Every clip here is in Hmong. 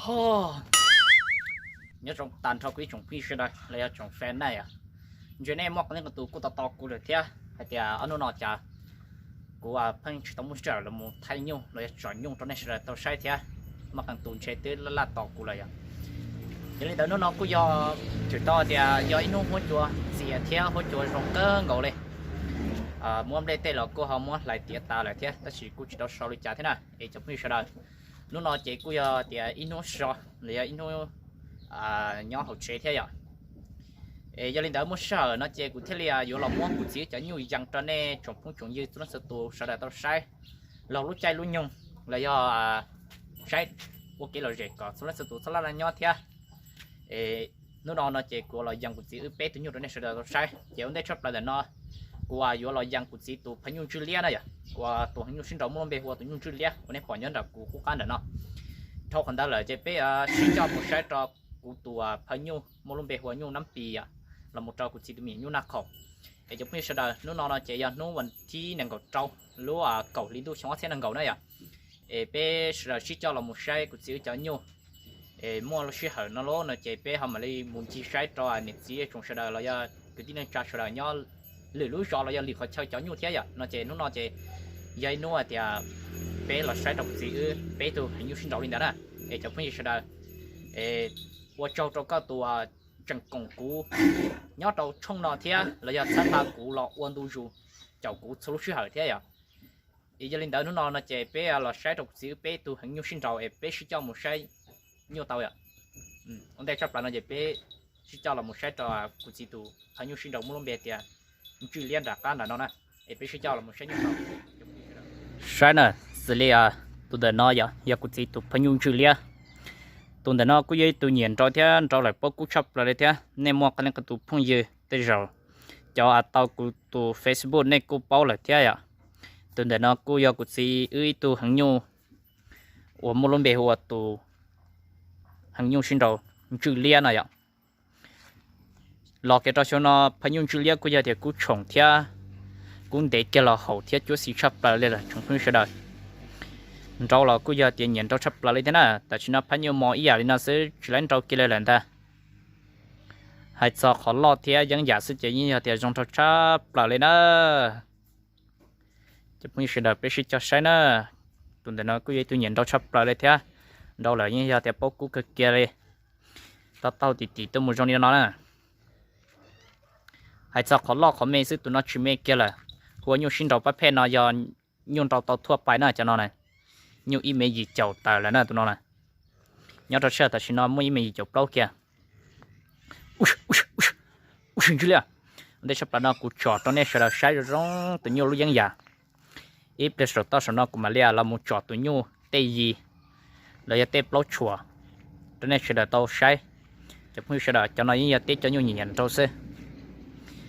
Nyob zoo tag nrho kuv ib tsoom phooj ywg sawv daws los yog tsoom fan na yom. Ntshe nej muaj qee leej qee tus kuj tos tos kuv lawm thiab hais tias ob hnub no cas kuv pheej tsis tau muaj sij hawm los mus thaij nyuj los yog tsom nyuj rau nej sawv daws tau saib thiab. Muaj qee tus ntshe twb laj laj tos kuv lawm yom. Yog li ntawd hnub no kuj yog tseem tau tias yog ib hnub huab cua ntxias thiab huab cua zoo kawg nkaus li. Muab nplej tej los kuj ho muab hlais tiav tas lawm thiab tab sis kuj tsis tau so li cas thiab na es cov phooj ywg sawv daws. Hnub no ces kuj yog tias ib hnub so los yog ib hnub nyob hauv tsev thiab yom. Es yog li ntawd muaj sij hawm no ces kuv thiaj li yuav los muab kuv txiv cov nyuj yees rau nej tsoom phooj tsoom ywg txhua leej txhua tus sawv daws tau saib laug lub caij lub nyoog los yog saib ua kev lom zem kom txhua leej txhua tus txhob laj laj nyob thiab. Es hnub no no ces kuv los yees kuv txiv wb peb tug nyuj rau nej sawv daws tau saib ces ua ntej tshaj plaws ntawm no kuv yuav los yees kuv txiv tus phaj nyuj ntswj liab na yom, kuv tus heev nyuj sib nraus muaj lub npe hu ua tus nyuj ntswj liab uas nej pom nyob nram kuv qub qab ntawm no. Dhau qhov ntawd lawm ces peb sib coj mus saib rau kuv tus phaj nyuj muaj lub npe hu ua nyuj nab pis yom, los mus rau kuv txiv tus me nyuam nyuj naj qhaum. Es cov phooj ywg sawv daws hnub no no ces yog hnub vas thib nees nkaum rau lub kaum hli ntuj xyoo ob txhiab nees nkaum na yom. Es peb sawv daws sib coj los mus saib kuv txiv wb cov nyuj. Es muaj lub sij hawm no lawm no ces peb ho mam li mus ncig saib rau niam txiv tsoom sawv daws los yog kwv tij neej tsa sawv daws nyob lwm lub zos los yog lwm qhov chaw cov nyuj thiab yom. No ces hnub no ces yog ib hnub hais tias peb los saib rau kuv txiv wb peb tug heev nyuj sib nraus li ntawd na. Es cov phooj ywg sawv daws, ua tsaug rau koj tus tseem koom kuv nyob rau tshooj no thiab los yog txhawb nqa kuv los ua ntu zus caum kuv txhua lub sij hawm thiab yom. Es yog li ntawd hnub no no ces peb los saib rau kuv txiv wb peb tug heev nyuj sib nraus es peb sib coj mus saib nyuj tau yom. Ua ntej tshaj plaws no ces peb sib coj los mus saib rau kuv txiv tus phaj nyuj sib nraus muaj lub npe tias ntswj liab nram qab nram no na. Es peb sib coj los mus saib nyuj tau. Saib na, xws li tus ntawm no yog kuv txiv tus phaj nyuj ntswj liab. Tus ntawm no kuj yog ib tug nyiam nraus thiab nraus lawm paub kub tshaj plaws li thiab. Nej muaj qee leej qee tus phooj ywg tej zaum cov tau kuv tus Facebook nej kuj paub lawm thiab yom. Tus ntawm no kuj yog kuv txiv wb ib tug heev nyuj uas muaj lub npe hu ua tus heev nyuj sib nraus ntswj liab no yom. Los kiag rau xyoo no phaj nyuj ntswj liab kuj yog tias kub tshoom thiab kub ntev kiag los haum thiab cuab xis tshaj plaws li lawm tsoom phooj ywg sawv daws. Nraus los kuj yog tias nyiam nraus tshaj plaws li thiab na. Tam sim no phaj nyuj mos ib yam li no xwb tsis laib nraus kiag li lawm ntag. Hais txog qhov loj thiab yeeb yam xwb ces yeej yog tias zoo nraug tshaj plaws li na. Cov phooj ywg sawv daws peb sib coj saib na. Tus ntawm no kuj yog ib tug nyiam nraus tshaj plaws li thiab. Nraus lawm yeej yog tias paub kub kawg kiag li. Tau taug tim tim tuaj mus zoo li no na. Hais txog qhov loj qhov me xwb tus no tsis me kiag lawm. Hu ua nyuj sib nraus pab phej no yog nyuj nraus tau thuaj pais na cov no na. Nyuj ib me yim caum tawm lawm na tus no na. Nyob rau sij hawm tam sim no muaj ib me yim caum plaub kiag. Ua si ntswj liab. Ua ntej tshaj plaws no kuv tsom rau nej sawv daws saib zoo zoo tus nyuj lub yeeb yam. Ib pliag saum toj saum no kuv mam li los mus tsom tus nyuj tej yim los yog tej plaub tshuam rau nej sawv daws tau saib. Cov phooj ywg sawv daws, cov no yeej yog tib cov nyuj nyiam nyiam nraus xwb.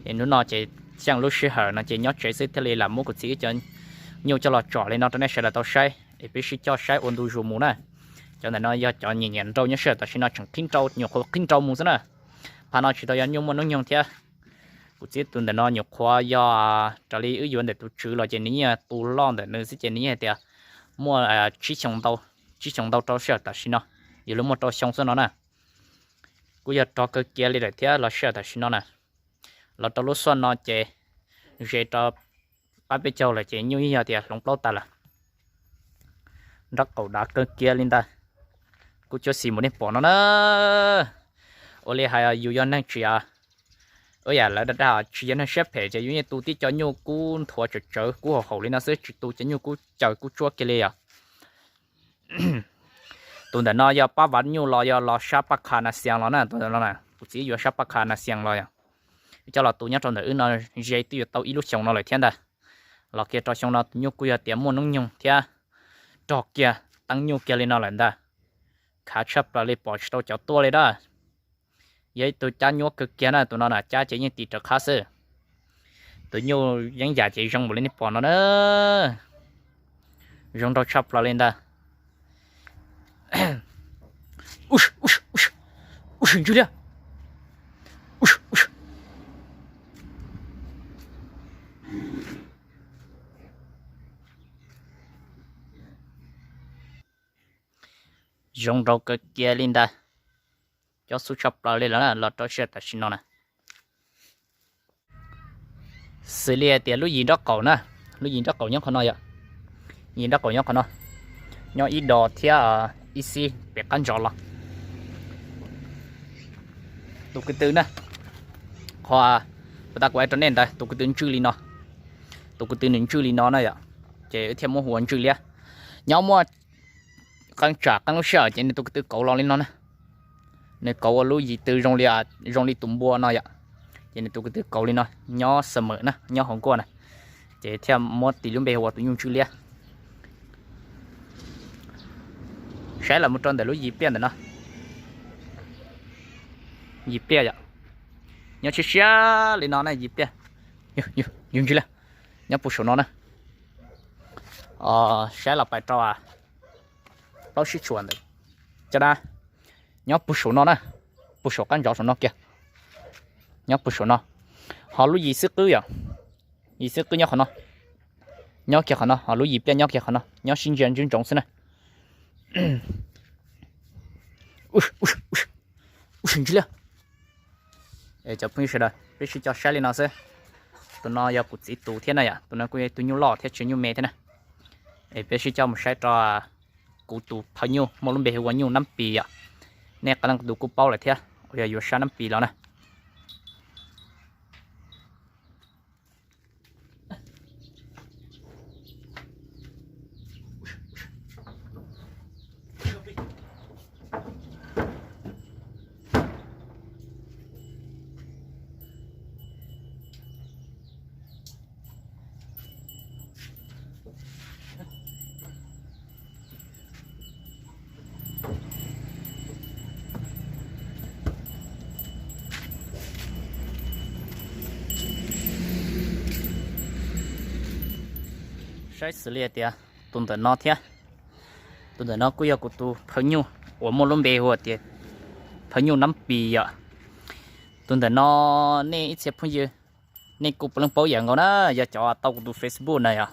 Es hnub no ces xyeej lub sij hawm no ces nyob tsev xwb thiaj li lam muab kuv txiv wb cov nyuj coj los tsom li no rau nej sawv daws tau saib es peb sib coj saib ua ntu zus mus na. Cov ntawm no yog cov nyiam nyiam nraus nyob sij hawm tam sim no tseem qhib nraus, nyuam qhuav qhib nraus mus xwb na. Phaj no tsis tau yog nyuj muaj hnub nyoog thiab. Kuv txiv tus ntawm no nyuam qhuav yog raws li wb yuav ntawm tus tswv los ces nws yeej yog tus loj ntawm nws xwb ces nws yeej hais tias muaj tsib xyoo ntau, tsib xyoo ntau rau sij hawm tam sim no, yuav luag muaj rau xyoo xwb no na. Kuj yog rog kawg kiag li lawm thiab los sij hawm tam sim no na. Los rau lub xuaj no ces ze rau qab peb caug lawm ces nyuj yeej yog tias hloov plaub tas lawm. Nraub qaum dav kawg kiag li ntag. Kuj cuab xis mus nej pom no na. Ua li hais yus yog neeg tsis, ua yam lawv dag tsis yog neeg siab phem ces yus yeej tu tib co nyuj kub nthuav tsawv tsawv kub haum haum li no xwb, tsis tu cov nyuj kub caws kub tsuab kiag li yom. Tus ntawm no yog pab vav nyuj los yog los sab paj kha na xias los na, tus ntawm no na kuv txiv yuav sab paj kha na xias los yom. Coj los tu nyob rau ntawm wb no ze twb yuav tau ib lub xyoos no lawm thiab ntag. Los kiag rau xyoo no tus nyuj kuj yog tias muaj hnub nyoog thiab rog kiag teeb nyuj kiag li no lawm ntag. Khav tshaj plaws li pom tsis tau cov tuaj li dab. Yog ib tug cab nyuaj kawg kiag na, tus no na cab ces yeej tis raws qhab xwb. Tus nyuj yeeb yam ces zoo npaum li nej pom no na. Zoo nraug tshaj plaws li ntag. Ua si ntswj liab. Zoo nraug kawg kiag li ntag. Cob xub tshaj plaws li lawm los rau sij hawm tam sim no na. Xws li hais tias lub yim nraub qaum na, lub yim nraub qaum nyob qhov no yom. Yim nraub qaum nyob qhov no, nyob ib do thiab ib xib pem qab ntsov los. Tus ko tw na, qhov puas tas kuv hais rau nej ntawd, tus ko tw ntswj li no. Tus ko tw nws ntswj li no na yom, ces wb thiaj muab hu ua ntswj liab. Nyob muaj qee tsam qee lub sij hawm ces nws tus ko tw kauv los li no na. Nws kauv ua lub yim tw zoo li, zoo li tus npua no yom. Ces nws tus ko tw kauv li no, nyob xav mem na, nyob hauv nkuaj na, ces thiaj muab tis lub npe hu ua tus nyuj ntswj liab. Saib los mus rau ntawm lub yim pliaj ntawm no. Yim pliaj yom, nyob siab siab li no na, yim pliaj. Yus ntsis li, nyob puag saum no na. Saib los pais rau plaub sib tshuam ntawm caj dab, nyob puag saum no na, puag saum qab ntsov saum no kiag. Nyob puag saum no, ho lub yim xwb qwb yom, yim xwb qwb nyob qhov no, nyob kiag qhov no, ho lub yim pliaj nyob kiag qhov no, nyob sib ntsia ntsoov ntsoov xwb na. Ntsis li, cov phooj ywg sawv daws, peb sib coj saib li no xwb. Tus no yog kuv txiv tus thiab na yom, tus no kuj yog ib tug nyuj loj thiab tsis nyuj me thiab na. Es peb sib coj mus saib rau kuv tus phaj nyuj muaj lub npe hu ua Nyuj Nab Pis yom. Nej qee leej tus kuj paub lawm thiab, uas yog yuav sab Nab Pis los na. Saib xws li tias tus ntawm no thiab, tus ntawm no kuj yog kuv tus phaj nyuj uas muaj lub npe hu tias phaj nyuj Nab Pis yom. Tus ntawm no nej ib txhia phooj ywg nej kuj puav leej paub ib yam nkaus na, yog cov tau kuv tus Facebook na yom.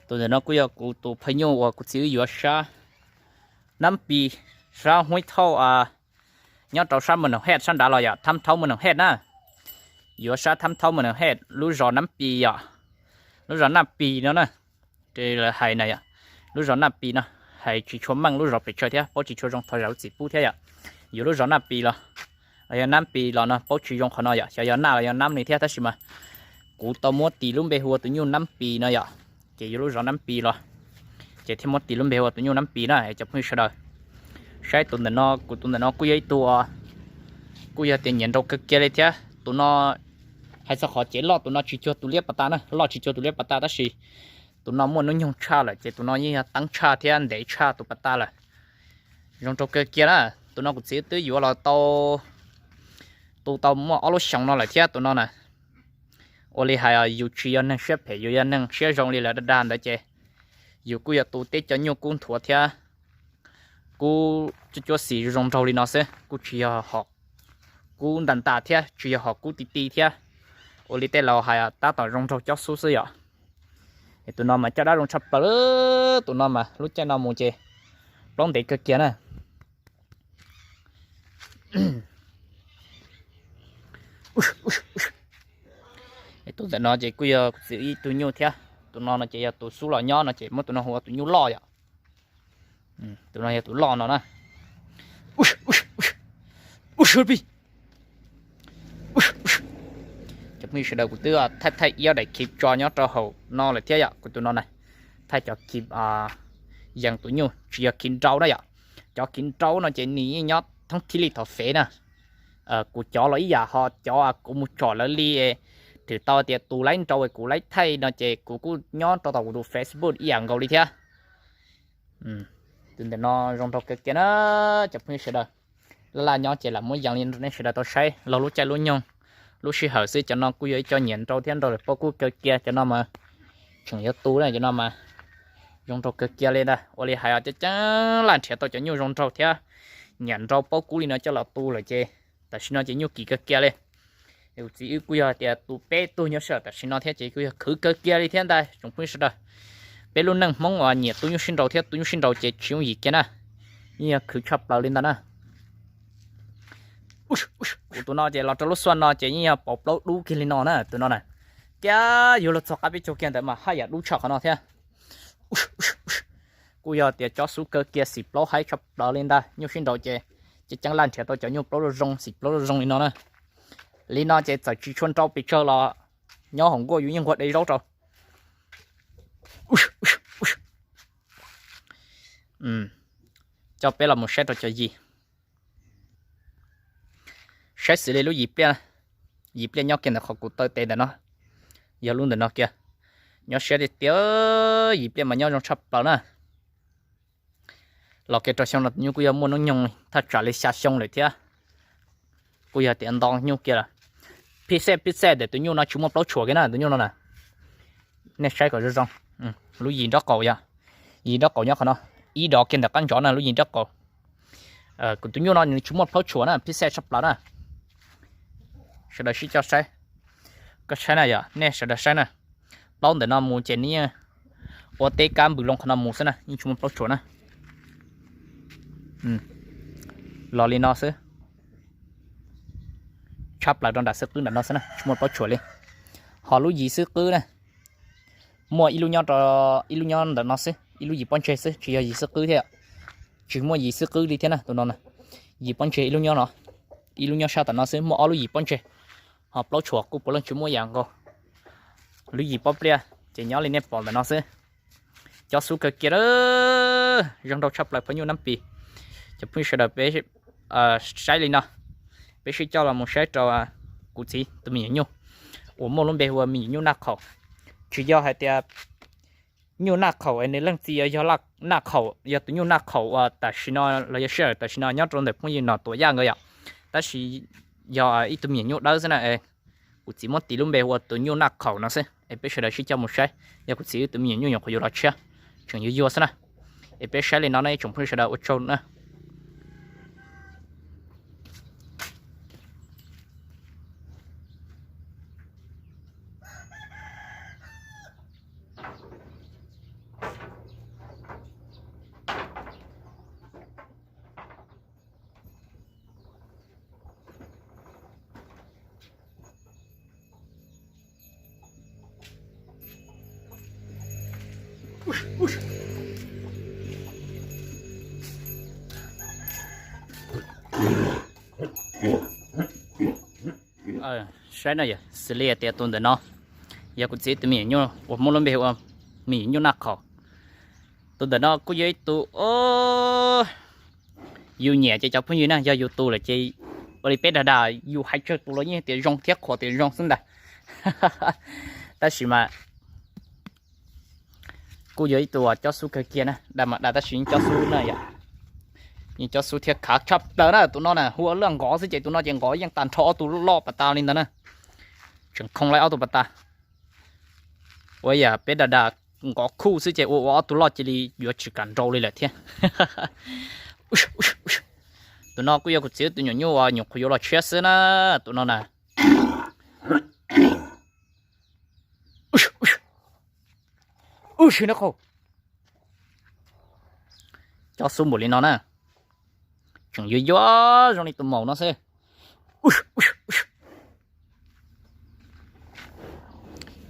Tus ntawm no kuj yog kuv tus phaj nyuj uas kuv txiv wb yuav sab Nab Pis, sab Huib Thauj, nyob rau sab Mos Noom Hej sab nrad los yom, Thab Thaub Mos Noom Hej na. Yuav sab Thab Thaub Mos Noom Hej lub zos Nab Pis yom, lub zos Nab Pis no na. Lawv hais na yom, lub zos Nab Pis no, hais tsis tshua meej lub zos pes tsawg thiab paub tsis tshua zoo thov zam lub txim pub thiab yom. Yuav lub zos Nab Pis los, yog Nab Pis los no paub tsis zoo qhov no yom, xyov yog Nab los yog Nab li thiab tab sis mas kuv tau muab tis lub npe hu ua tus nyuj Nab Pis no yom. Ces yuav lub zos Nab Pis los, ces thiaj muab tis lub npe hu ua tus nyuj Nab Pis na cov phooj ywg sawv daws. Saib tus ntawm no, kuv tus ntawm no kuj yog ib tug, kuj yog tias nyiam nraug kawg kiag li thiab. Tus no hais txog qhov cev loj tus no tsis cuag tus liab pas tas na, loj tsis cuag tus liab pas tas tab sis tus no muaj hnub nyoog tshaj lawm ces tus no yeej yog teeb tshaj thiab ntev tshaj tus pas tas lawm. Zoo nraug kawg kiag na. Tus no kuv txiv twb yuav los tau, tu tau muaj ob lub xyoos no lawm thiab tus no na. Ua li hais yus tsis yog neeg siab phem, yus yog neeg siab zoo li lawv dag dag ntawd ces yus kuj yog tu teb cov nyuj kub nthuav thiab kub cuab xim zoo nraug li no xwb, kuj tsis yog hom kub ntas ntas thiab tsis yog hom kub ti ti thiab. Ua li tej laus hais tab tom zoo nraug cob xub xwb yom. Tus no mas caj dab zoo tshaj plaws, tus no mas lub caij no mus ces plaub ntev kawg kiag na. Tus ntawm no ces kuj yog kuv txiv ib tug nyuj thiab. Tus no no ces yog tus xub los nyob no ces muab tus no hu ua tus nyuj loj yom. Tus no yog tus loj no na. Cov phooj ywg sawv daws, kuv twb thaij thaij ib daim clip tso nyob rau hauv no lawm thiab yom. Kuv tus no na, thaij cov clip yees tus nyuj tsis yog clip nrau na yom. Cov clip nrau no ces nws yeej nyob thoob thib li thaum fem na. Kuv cov los ib yam ho cov kuv mus tsom lawv li, twb tau tias tus laib nrau kuv laib thaij no ces kuv kuj nyob rau tom kuv tus Facebook ib yam nkaus li thiab. Tus ntawm no zoo nraug kawg kiag na cov phooj ywg sawv daws. Laj laj nyob ces lam muab yees li nej sawv daws tau saib laug lub caij lub nyoog lub sij hawm xwb. Cov no kuj yog ib co nyiam nrau thiab nrau lawm paub kub kawg kiag. Cov no mas tseem yuav tu na, cov no mas zoo nraug kawg kiag li ntag. Ua li hais cov ceeb laj nrhiav tau cov nyuj zoo nraug thiab nyiam nrau paub kub li no coj los tu lawm ces tam sim no ces nyuj kim kawg kiag li. Kuv txiv wb kuj yog tias tu peb tug nyob sij hawm tam sim no thiab ces kuj yog khwv kawg kiag li thiab ntag tsoom phooj ywg sawv daws. Peb lub neej Hmoob uas nyiam tu nyuj sib nrau thiab tu nyuj sib nrau ces tsis yooj yim kiag na. Yeej yog khwv tshaj plaws li ntawd na. Kuv tus no ces los rau lub xuaj no ces yeej yog pauv plaub dub kiag li no na, tus no na. Kiag yuav luag txog qab peb caug kiag ntawd mas haj yam dub tshaj qhov no thiab. Kuj yog tias cob xub kawg kiag, xim plaub haib tshaj plaws li ntag, nyuj sib nraus ces ceeb laj nrhiav tau cov nyuj plaub zoo zoo, xim plaub zoo zoo li no na. Li no ces txawm tsis tshua nrau pes tsawg los nyob hauv nkuaj yus yeej nquag de zaub rau. Coj peb los mus saib rau cov yim. Saib xws li lub yim pliaj, yim pliaj nyob kiag ntawm qhov kuv taw tes ntawm no, yog lub ntawm no kiag. Nyob siab tiag tiag, yim pliaj mas nyob zoo tshaj plaws na. Los kiag rau xyoo no tus nyuj kuj yog muaj hnub nyoog thaj tsam li xya xyoo lawm thiab. Kuj yog tias nto nyuj kiag lawm. Phij xej phij xej tias tus nyuj no tsis muaj plaub tshuam kiag na, tus nyuj no na. Nej saib kom zoo zoo. Lub yim nraub qaum yog, yim nraub qaum nyob qhov no, ib dov kiag ntawm qab ntsov na, lub yim nraub qaum. Kuv tus nyuj no nws tsis muaj plaub tshuam na, phij xej tshaj plaws na. Sawv daws sib coj saib. Koj saib na yom, nej sawv daws saib na. Plaub ntawm no mus ces nws yeej ua teb kab npws loo qhov no mus xwb na, yeej tsis muaj plaub tshuam na. Los li no xwb. Tshab plaws rau nram xwb qwb nram no xwb na, tsis muaj plaub tshuam li. Ho lub yim xwb qwb na, muaj ib lub nyob rau, ib lub nyob ntawm no xwb, ib lub yim pob ntseg xwb, tsis yog yim xwb qwb thiab. Tsis muaj yim xwb qwb li thiab na tus no na. Yim pob ntseg ib lub nyob no, ib lub nyob sab tom no xwb, muaj ob lub yim pob ntseg. Ho plaub tshuam kuj puav leej tsis muaj ib yam nkaus. Lub yim pob pliaj ces nyob li nej pom ntawm no xwb. Cob xub kawg kiag, zoo nraug tshaj plaws phooj ywg Nab Pis. Cov phooj ywg sawv daws peb saib li no, peb sib coj los mus saib rau kuv txiv tus me nyuam nyuj uas muaj lub npe hu ua me nyuam nyuj Naj Qhaum. Tsis yog hais tias nyuj Naj Qhaum es nws leej txiv yog Naj Qhaum, yog tus nyuj Naj Qhaum uas tam sim no los yog sij hawm tam sim no nyob rau ntawm phooj ywg Nom Tuam Yaj nkawd yom. Tab sis yog ib tug me nyuam nyuj dawb xwb na. Kuv txiv muab tis lub npe hu ua tus nyuj Naj Qhaum no xwb, es peb sawv daws sib coj mus saib. Yog kuv txiv tus me nyuam nyuj nyuam qhuav yuav los tshiab, tseem yuag yuag xwb na. Es peb saib li no na ib tsoom phooj ywg sawv daws ua tsaug na. Saib no yog xws li tias tus ntawm no yog kuv txiv tus me nyuam nyuj uas muaj lub npe hu ua me nyuam nyuj Naj Qhaum. Tus ntawm no kuj yog ib tug yus nyiam ces cov phooj ywg na, yog yus tus lawm ces ua li peb dag dag yus hais tsawg tus los yeej tias zoo thiab qhuas tias zoo xwb ntag. Tab sis mas kuj yog ib tug cob xub kawg kiag na, dag mas dag tab sis yeej cob xub na yom. Yeej cob xub thiab khav tshaj plaws na, tus no na hu ua laj nqov xwb ces tus no ces nqov yeej tag nrho ob tug loj pas tas li ntawd na. Tseem khoo lawm ob tug pas tas. Ua yam peb dag dag nqov khuj xwb ces ua ua ob tug loj cia li yuav tsis kam nrau li lawm thiab. Tus no kuj yog kuv txiv tus nyuam nyuj uas nyuam qhuav yuav los tshiab xwb na, tus no na. Ub si no qhov, cob xub npaum li no na, tseem yuav yuav zoo li tus maum no xwb.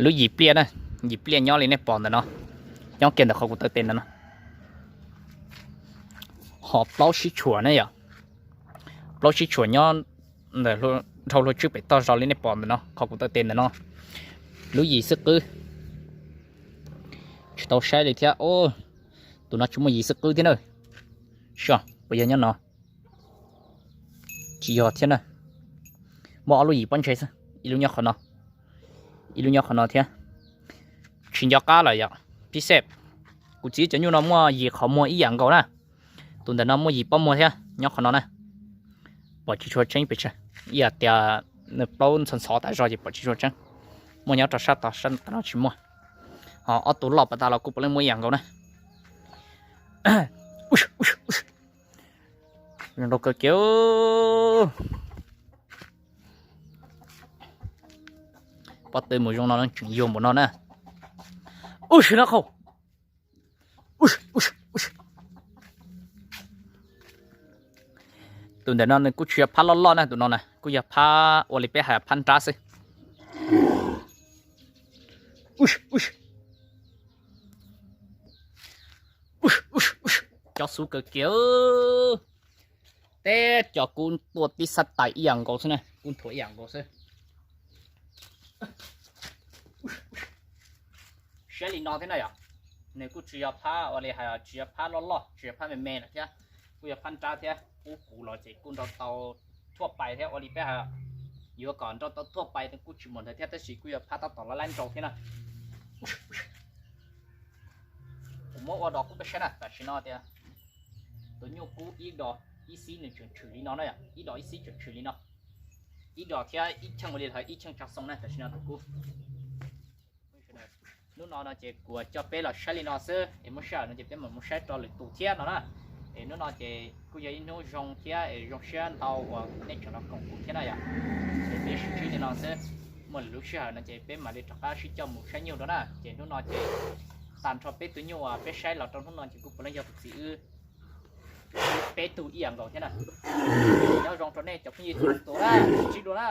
Lub yim pliaj na, yim pliaj nyob li nej pom ntawm no, nyob kiag ntawm qhov kuv taw tes ntawm no. Ho plaub sib tshuam ne yom, plaub sib tshuam nyob ntawm dhau hlua tswb pem toj zos li nej pom ntawm no, qhov kuv taw tes ntawm no. Lub yim xwb qwb, tsis tau saib li thiab. Tus no tsis muaj yim xwb qwb thiab na. Seb puas yog nyob no, tsis yog thiab na. Muaj ob lub yim pob ntseg xwb, ib lub nyob qhov no, ib lub nyob qhov no thiab. Tsis nco qab lawm yom, phib xej. Kuv txiv cov nyuj no muaj yim qhov muag ib yam nkaus na. Tus ntawm no muaj yim pob muag thiab nyob qhov no na. Pom tsis tshua tseeb pes tsawg, ib yam tias nws plaub ntxhov ntxhov tas zog ces pom tsis tshua tseeb. Muaj nyob rau sab tod, sab tod no tsis muaj. Ho ob tug loj pas tas los kuj puav leej muaj ib yam nkaus na. Zoo nraug kawg kiag. Pob tw mus zoo no tseem yuag npaum no na. Ub si no qhov, ub si, ub si, ub si. Tus ntawm no nws kuj tsis yog phab loj loj na, tus no na kuj yog phab ua li peb hais phab nrab xwb. Cov xub kawg kiag. Teb cov kub tua tib xab tais ib yam nkaus xwb na, kub nthuav ib yam nkaus xwb. Siab li no thiab na yom. Nws kuj tsis yog phab ua li hais tsis yog phab loj loj, tsis yog phab me me lawm thiab, kuj yog phab nrab thiab. Kub kuv los ces kuj nrau tau thuaj pais thiab ua li peb hais, yuav kom nrau tau thuaj pais kuj tsis muaj ntawd thiab, tab sis kuj yog phab tab tom lab lab nrau thiab na. Kuv muab ua dos kub peb saib na, tam sim no tias tus nyuj kub ib dos ib xib nws tseem tshwm li no na, ib dos ib xib tseem tshwm li no, ib dos thiab ib cheej ua li hais ib cheej tsa xoo na, tam sim no tus kub. Hnub no no ces kuv coj peb los saib li no xwb es muaj sij hawm no ces peb mam mus saib rau lwm tus thiab no na. Es hnub no ces kuj yog ib hnub zoo thiab es zoo siab ntau uas nej tseem los koom kuv thiab na yom. Es peb sib ntsib li no xwb, muaj lwm lub sij hawm no ces peb mam li rov qab sib coj mus saib nyuj dua na. Ces hnub no ces tag nrho peb tus nyuj uas peb saib los rau hnub no ces kuj puav leej yog tus txiv wb peb tug ib yam nkaus thiab na. Nyob zoo rau nej cov phooj ywg txhua tus na, sib ntsib dua na.